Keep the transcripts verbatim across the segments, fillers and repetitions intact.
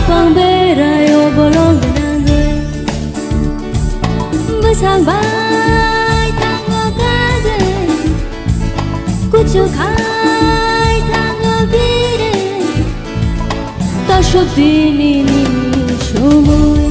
Bang berai o bolong gwnangwi. Bwsang bai thango kagwi. Kuchuk hai thango biri. Tasuk dini ni somoi.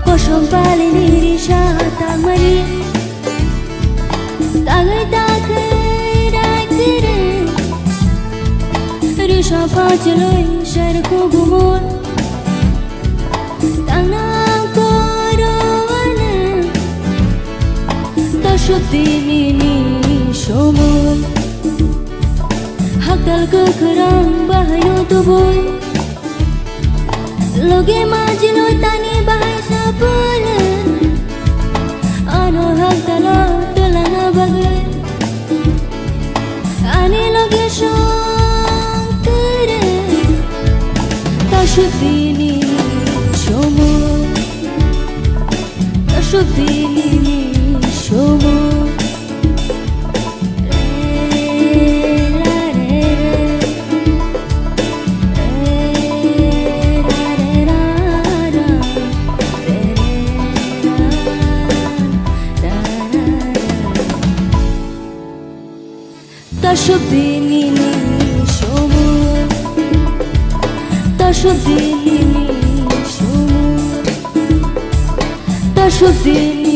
Kosom pali ni risa tangmani. Tagai tagai rai kiri. Risa pacheloi sar kugumon. Tangnang koro wane. Tasuk dini ni somoi. Haktal kwkhwrang bahai no tubui. Loge majilo tani bahai sapule. Ano haktalo tulana bagwi. Ani loge song tere. Tasuk dini somoi. Tasuk dini somoi. Tasuk dini ni somoi. Tasuk dini ni somoi. Tasuk dini